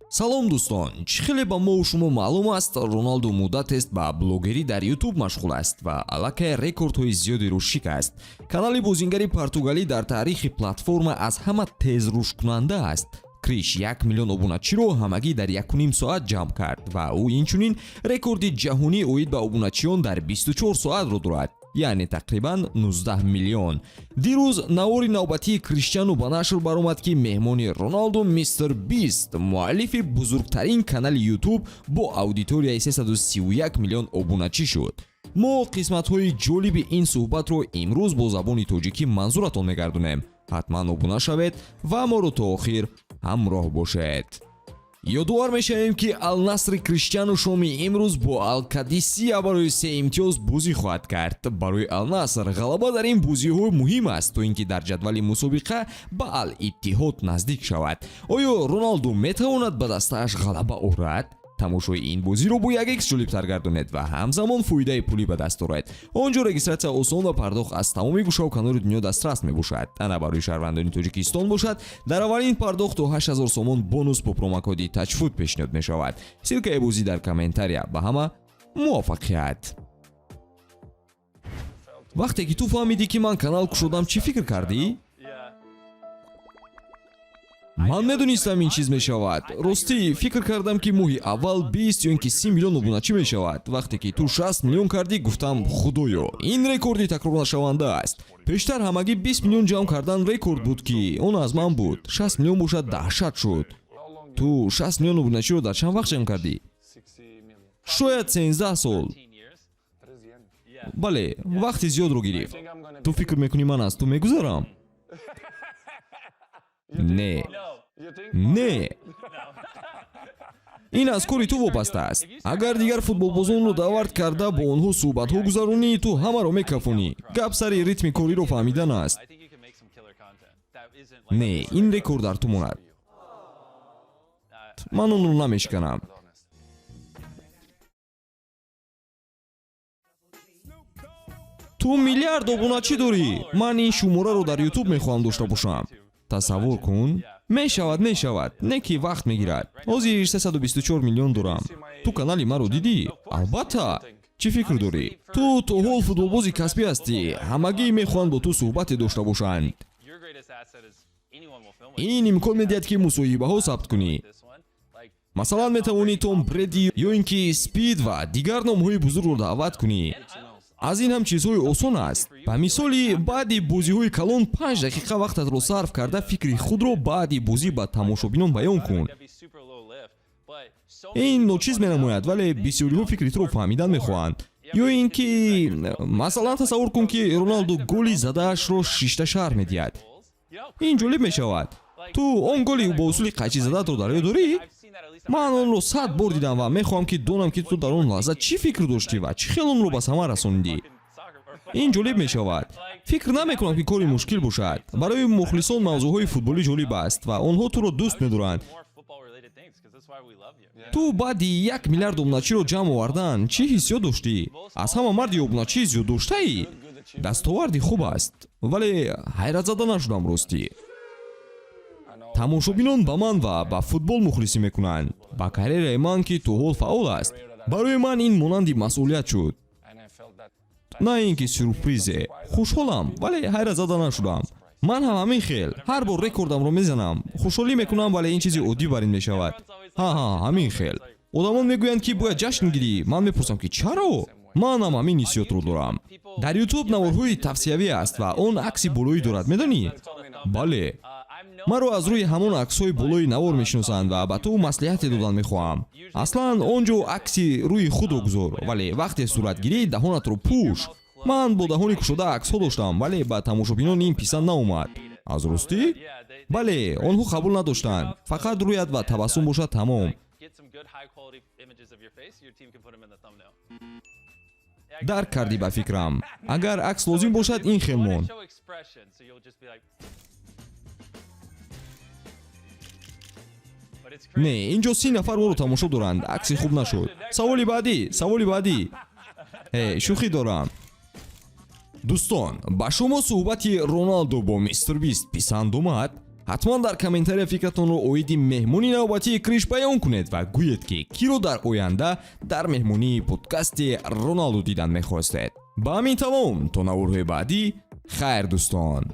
Салом, дӯстон! Чӣ хеле ба мову шумо маълум аст, Роналду муддатест ба блогерӣ дар Ютуб машғул аст ва аллакай рекордҳои зиёдеро шикаст. Канали бозингари португалӣ дар таърихи платформа аз ҳама тезрушдкунанда аст. Криш 1 миллион обуначиро ҳамагӣ дар 1,5 соат ҷамъ кард ва ӯ инчунин рекорди ҷаҳонӣ оид ба обуначиён дар 24 соатро дорад, яъне тақрибан 19 миллион. Дирӯз навори навбатии Криштиану ба нашр баромад, ки меҳмони Роналду Мистер Бист, муаллифи бузургтарин канали Ютуб бо аудиторияи 331 миллион обуначӣ шуд. Мо қисматҳои ҷолиби ин суҳбатро имрӯз бо забони тоҷикӣ манзуратон мегардонем. Ҳатман обуна шавед ва моро то охир ҳамроҳ бошед. Ёдовар мешавем, ки Алнасри Криштиану шоми имрӯз бо Алкадисия барои се имтиёз бозӣ хоҳад кард. Барои Алнаср ғалаба дар ин бозиҳо муҳим аст, то ин ки дар ҷадвали мусобиқа ба Ал Иттиҳод наздик шавад. Оё Роналду метавонад ба дастааш ғалаба орад? Тамошои ин бозиро бо як экс ҷолибтар гардонед ва ҳамзамон фоидаи пулӣ ба даст оред. Он ҷо регистратсия осон ва пардохт аз тамоми гӯшаву канори дунё дастрас мебошад. Ана барои шаҳрвандони Тоҷикистон бошад, дар аввалин пардохт то 8000 сомон бонус бо промокоди Тачфуд пешниҳод мешавад. Ссылкаи бозӣ дар комментария. Ба ҳама муваффақият! Вақте ки ту фаҳмидӣ, ки ман канал кушодам, чӣ фикр кардӣ? Ман медонистам, ин чиз мешавад. Ростӣ, фикр кардам, ки моҳи аввал 20 ё ин ки 30 миллион обуначӣ мешавад. Вақте ки ту 60 миллион кардӣ, гуфтам: «Худоё, ин рекорди такрорнашаванда аст». Пештар ҳамагӣ 20 миллион ҷамъ кардан рекорд буд, ки он аз ман буд. 60 миллион бошад, даҳшат шуд. Ту 60 миллион обуначиро дар чанд вақт ҷамъ кардӣ? Шояд 13 сол. Бале, вақти зиёдро гирифт. Ту фикр мекунӣ, ман аз ту мегузарам? Не, не, ин аз кори ту вобаста аст. Агар дигар футболбозонро даъват карда, бо онҳо суҳбатҳо гузаронӣ, ту ҳамаро мекафонӣ. Гап сари ритми кориро фаҳмидан аст. Не, ин рекорд дар ту монад, ман онро намешиканам. Ту миллиард обуначӣ дорӣ. Ман ин шумораро дар Ютуб мехоҳам дошта бошам. Тасаввур кун. Мешавад, мешавад, не ки вақт мегирад. Ҳозир 324 миллион дорам. Ту канали маро дидӣ? Албатта. Чӣ фикр дорӣ? Ту то ҳол футболбози касбӣ ҳастӣ. Ҳамагӣ мехоҳанд бо ту суҳбате дошта бошанд. Ин имкон медиҳад, ки мусоҳибаҳо сабт кунӣ. Масалан, метавонӣ Том Бреди ё ин ки Спид ва дигар номҳои бузургро даъват кунӣ. Аз ин ҳам чизҳои осон аст. Ба мисоли, баъди бозиҳои калон 5 дақиқа вақтатро сарф карда, фикри худро баъди бозӣ ба тамошобинон баён кун. Ин ночиз менамояд, вале бисёриҳо фикри туро фаҳмидан мехоҳанд. Ё ин ки, масалан, тасаввур кун, ки Роналду голи задаашро шишта шарҳ медиҳад. Ин ҷолиб мешавад. Ту он голи бо усули қайчӣ задаатро дар ёд дорӣ? Ман онро 100 бор дидам ва мехоҳам, ки донам, ки ту дар он лаҳза чӣ фикр доштӣ ва чӣ хел онро ба самар расонидӣ. Ин ҷолиб мешавад. Фикр намекунам, ки кори мушкил бошад. Барои мухлисон мавзӯъҳои футболӣ ҷолиб аст ва онҳо туро дӯст медоранд. Ту баъди 1 миллиард обуначиро ҷамъ овардан чӣ ҳиссиёт доштӣ? Аз ҳама марди обуначии зиёд доштаӣ. Дастоварди хуб аст, вале ҳайратзада нашудам, ростӣ. Тамошобинон ба ман ва ба футбол мухлисӣ мекунанд, ба карьераи ман, ки то ҳол фаъол аст. Барои ман ин монанди масъулият шуд, на ин ки сюрпризе. Хушҳолам, вале ҳайратзада нашудам. Ман ҳам ҳамин хел ҳар бор рекордамро мезанам, хушҳолӣ мекунам, вале ин чизи оддӣ бар ин мешавад. Ҳа, ҳа, ҳамин хел. Одамон мегӯянд, ки бояд ҷашн гирӣ. Ман мепурсам, ки чаро? Манам ҳамин ҳиссиётро дорам. Дар Ютуб наворҳои тавсиявӣ аст ва он акси болоӣ дорад, медонӣ? Бале, маро аз рӯи ҳамон аксҳои болои навор мешиносанд ва ба ту маслиҳате додан мехоҳам. Аслан, он ҷо акси рӯи худро гузор, вале вақте суратгирӣ, даҳонатро пӯш. Ман бо даҳони кушода аксҳо доштам, вале ба тамошобинон ин писанд наомад. Аз ростӣ? Бале, онҳо қабул надоштанд. Фақат рӯят ва табассум бошад, тамом. Дарк кардӣ, ба фикрам. Агар акс лозим бошад, ин хел мон. Не, ин ҷо 30 нафар моро тамошо доранд. Акси хуб нашуд. Саволи баъдӣ, саволи баъдӣ. Э, шӯхӣ дорам. Дӯстон, ба шумо суҳбати Роналдо бо Мистер Бист писанд омад? Ҳатман дар комментария фикратонро оиди меҳмони навбатии Криш баён кунед ва гӯед, ки киро дар оянда дар меҳмонии подкасти Роналду дидан мехостед. Ба ҳамин тамом, то наворҳои баъдӣ, хайр, дӯстон.